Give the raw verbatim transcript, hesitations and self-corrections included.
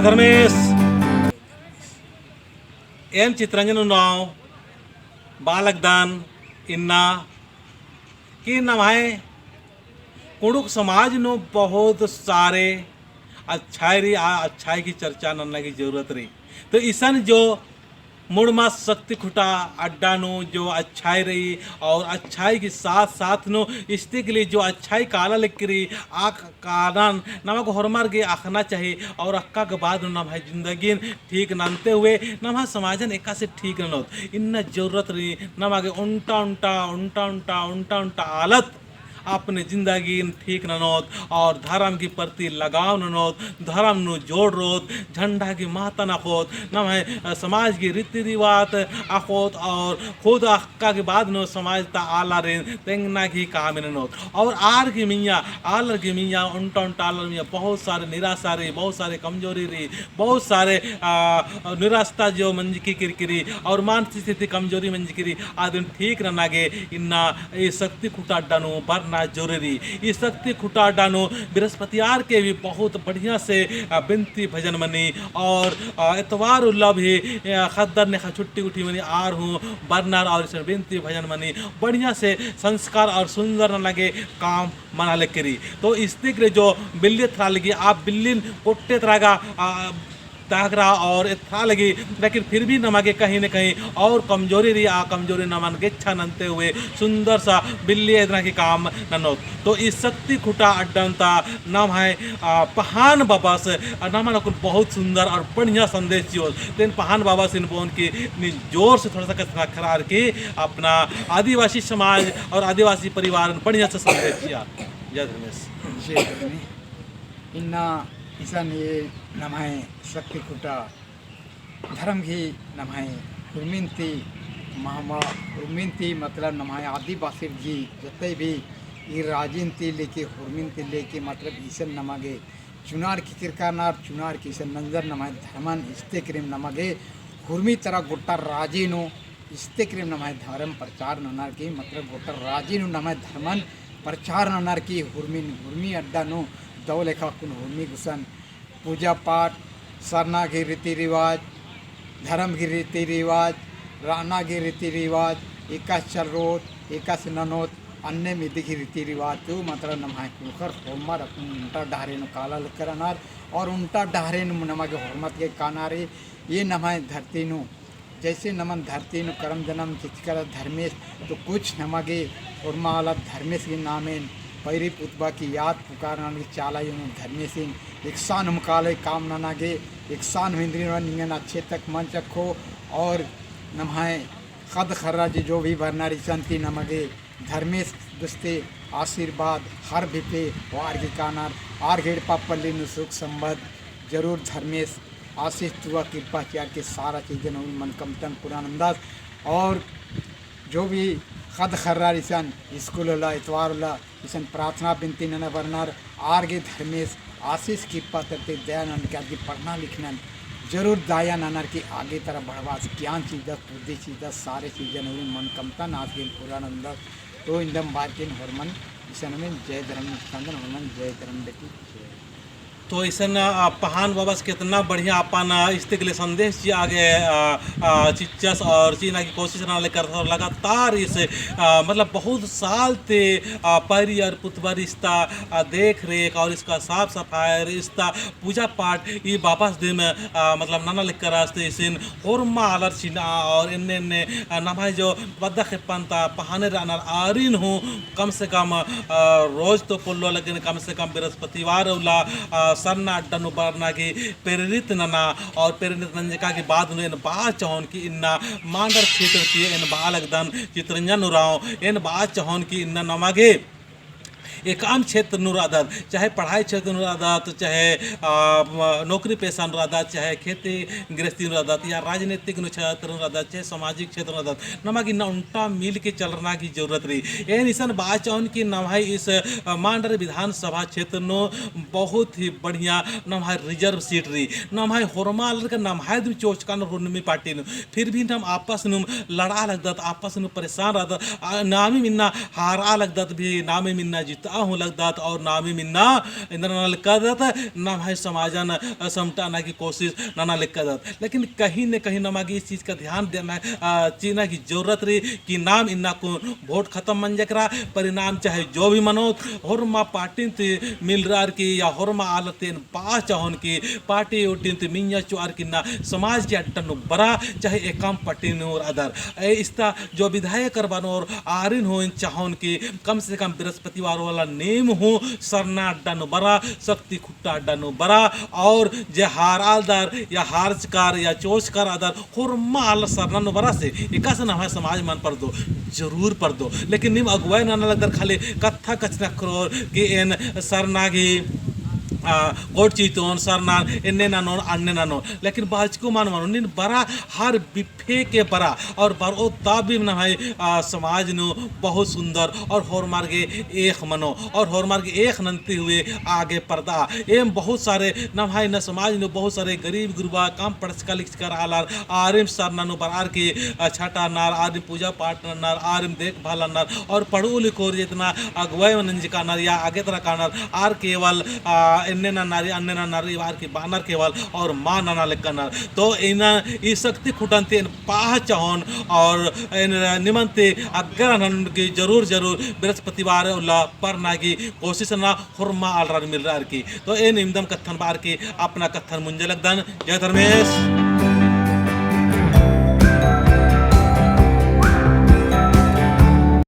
धर्मेस, एन चितरंजन उराँव बआ लगदन इन्ना कि नम्है कुँड़ुख़ समाज नू बहुत सारे अच्छाई रई, आ अच्छाई की चर्चा नन्ना की जरूरत रई। तो इसन जो मुड़मा शक्ति खुटा अड्डा नू जो अच्छाई रई और अच्छाई की साथ साथ नू इस्ते के लिए जो अच्छाई काला लगी रई, आ कानन नमक होरमर गे अख़ना चाही और अख़का के बाद नू नम्है जिंदगीन ठीक नन्ते हुए नम्है समाजन एकासे ठीक ननोत। इन्ना जरूरत रई नमा गे ओन्टा ओन्टा, ओन्टा ओन्टा, ओन्टा ओन्टा आलत अपने जिंदगीन ठीक ननोत और धर्म की प्रति लगाव ननोत, धर्म नू जोड़रोत, झंडा की महत्ता अख़ोत, नम्है, अ, समाज की रीति रिवाज अख़ोत और खुद अख़ का के बाद नू समाज ता आलारिन तेंगना की काम ननोत। और आर की मइय्याँ, आलर की मइय्याँ, ओन्टा ओन्टा आलर मइय्याँ बहुत सारे निराशा रई, बहुत सारे कमजोरी रई, बहुत सारे, आ, निराशा जो मंजकी केरकी रई और मानसिक स्थिति कमजोरी मंजकी रई, आदिन ठीक नना गे इन्ना ई शक्ति खुटा अड्डा नू बरना जरूरी रई। ई शक्ति खुटा अड्डा नू बृहस्पतिवार के भी बहुत बढ़िया से, आ, बिनती भजन मनी और, आ, एतवार उल्ला भी, आ, ख़द्दर नेखा छुट्टी उठी मनी आर हूँ बरनर और इसन बिनती भजन मनी बढ़िया से संस्कार और सुंदर नना गे काम मना लगी रई। तो इस्ते के लिए जो बिल्ली एथरा लगी, आ बिल्लिन कोट्टे तरा गा, आ, तागरा और एथरा लगी, लेकिन फिर भी नमा गे कहीं न कहीं और कमजोरी रई, आ कमजोरी नमन गेच्छा नन्ते हुए सुंदर सा बिल्ली एदना की काम ननोत। तो ई शक्ति खुटा अड्डन ता नम्है, आ, पहान बाबस, आ, नमन अक्कुन बहुत सुंदर और बढ़िया संदेश चिओस। तेन पहान बाबसिन बओन कि नीन जोर से थोड़ा सा कछनखरअर की अपना आदिवासी समाज और आदिवासी परिवार बढ़िया से संदेश चिआ। जय धर्मेस। जय धर्मेस। इन्ना इसन ये नम्है शक्ति खुटा धर्म गही नम्है हुरमिन ती महमा हुरमिन ती मतलब नम्है आदिवासी गही जत्ते भी ई राजिन ती लेके हुरमिन ती लेके मतलब इसन नमा गे चुनार की किरका नार चुनार की इसन नंजर नम्है धर्मन इस्ते करिम नमा गे हुरमी तरा गोट्टा राजी नू इस्ते करिम नम्है धर्म प्रचार ननर की मतलब गोट्टा राजी नू नम्है धर्मन प्रचार ननर की हुरमिन हुरमी अड्डा नू दव लेखा कुन हुरमी गुसन पूजा पाठ, सरना गही रीति रिवाज, धर्म गही रीति रिवाज, रअना गही रीति रिवाज, एकासे चलरोत, एकासे ननोत, अन्नेम इदी गही रीति रिवाज तो मतलब नम्है कुँड़ुख़र होरमर अक्कुन ओन्टा डहरे नू काला लक्कर अनर और ओन्टा डहरे नू नमा गे होरमत गे काना रई। ये नम्है धरती नू जैसे नमन धरती नू करम जनम चिचकर धर्मेस, तो कुछ नमा गे होरमा आलर धर्मेस गही नामेन पैरी पुतबा की याद पुकारना गे चाला अयो नू धर्मेसिन एकसन हूँ काले काम नना गे, एकसन हूँ इन्द्रिन निंगन अच्छे तक मंजखो और नम्है ख़द्द ख़र्रा जे जो भी बरनर इसन ती नमा गे धर्मेस दुस्ते आशीर्वाद हर भिपे वार गे कानर आर गे एड़पा पल्ली नू सुख संबद जरूर धर्मेस आशीष दुआ किरपा चिअर की सारा चीजन हुई मनकमतन पूरा नन्दस। और जो भी ख़द्द ख़र्रा इसन स्कूल होला, एतवार होला, इसन प्रार्थना बिनती नना बरनर, आर गे धर्मेस आशीष किरपा तरती दया ननके आर गे पढ़ना लिखनन जरूर दया ननर की आगे तरा बढ़बास, ज्ञान चिदस, बुद्धि चिदस, सारे चीजन हुई मनकमतन आर गे पूरा नन्दस। तो इन्दम बार के होरमन इसन में जय धर्म नंदन, होरमन जय धर्म बेटी। तो इसन, आ, पहान बाबस केतना बढ़िया अपन, आ, इस्ते के लिए संदेश चिआ गे, आ, आ, चिच्चस और चिअना की कोशिश नना लगी करस और लगातार इस, आ, मतलब बहुत साल ती, आ, पैरी और पुतबा इस्ता, आ, देख रेख और इसका साफ सफाई और इस्ता पूजा पाठ ई बाबस दिम, आ, मतलब नना लगी करस। तो इसन होरमा आलर चिन्हा और एन्ने एन्ने, आ, नम्है जो बद्दा खेप्पन ता पहाने रअनर आरिन हूँ कम से कम, अ, रोज तो पोल्लो, लेकिन कम से कम बृहस्पतिवार उल्ला, अ, सरना अड्डा नू बरना गे प्रेरित नना और प्रेरित नंजका के बाद नू एन बआ चहोन कि इन्ना मांडर क्षेत्र ती एन बआ लगदन चितरंजन उराँव, एन बआ चहोन कि इन्ना नमा गे एकअम क्षेत्र नू रअदत, चाहे पढ़ाई क्षेत्र नू रअदत, चाहे, अ, म-, नौकरी पेशा नू रअदत, चाहे खेती गृहस्थी नू रअदत, या राजनीतिक नू क्षेत्र नू रअदत, चाहे सामाजिक क्षेत्र नू रअदत, नमा गे इन्ना ओन्टा मिल के चलरना की जरूरत रई। एन इसन बआ चहोन कि नम्है इस, अ, मांडर विधानसभा क्षेत्र नू बहुत ही बढ़िया नम्है reserve seat रई। नम्है होरमा आलर का नम्है दिम चोचका नू हुरमी पार्टी नू। फिर भी नाम आपस नू लड़आ लगदत, आपस नू परेशान रअदत, आ, नामे इन्ना हारआ लगदत भी, नामे इन्ना जीतआ हूँ लगदत और नामिम इन्ना एन्देर नना लगदत, नम्है समाजन, अ, समटाना की कोशिश नना लगदत। लेकिन कहीं न कहीं नमा गे इस चीज का ध्यान देना, अ, चिअना की जरूरत रई कि नाम इन्ना कुन वोट खतम मंजा केरा, परिणाम चाहे जो भी मनो, होरमा पार्टी ती मिलरअर की या होरमा आलर ती एन बआ चाहोन कि पार्टी उर्टी ती मिंजा चोअर की इन्ना समाज के अड्डा नू बरआ, चाहे एकअम पार्टी नू रअदर। ए इस्ता जो विधायकर बअनर आरिन हूँ एन चाहोन कि कम से कम बृहस्पतिवार वाला नीम हूँ सरना अड्डा नू बरआ, शक्ति खुट्टा अड्डा नू बरआ, और जे हारआलदर या हारचकर या चोचकर रअदर, होरमा आलर सरना नू बरआ से, एकासे नम्है समाज मल परदो, जरूर परदो। लेकिन नीम अगुवाई नना लगदर खाली कत्था कछनखरओर कि एन सरना गे, आ, वोट चितओन, सरना एन्ने ननोन, अन्ने ननोन। लेकिन बाचको मल मनो, नीन बरआ हर बिफे के बरआ और बरओ ता भी नम्है, आ, समाज नू बहुत सुंदर और होरमर गे एख़ मनो और होरमर गे एख़ नन्ते हुए आगे परदआ। एम बहुत सारे नम्है इन्ना समाज नू बहुत सारे गरीब गुरबा कम पढ़चका लिखचकर आलर आरिम सरना नू बरअर की, अ, छटा नन्नर, आरिम पूजा पाठ नन्नर, आरिम देखभाल नन्नर और पढ़ऊ लिखऊ रई जेतना अगुवाई नंजका रअनर या आगे तरा कानर आर केवल, अ, एन्ने नन्नर, अन्ने नन्नर, आर की बअनर केवल और मल नना लगनर। तो इन्ना ई शक्ति खुट्टन ती एन बआ चाहोन और एन निमन ती आग्रह ननोन कि जरूर जरूर बृहस्पतिवार उल्ला परना की कोशिश नना होरमा आलर मिलरअर की। तो एन इवंदम कत्थन बअर की अपना कत्थन मुंजा लगदन। जय धर्मेस।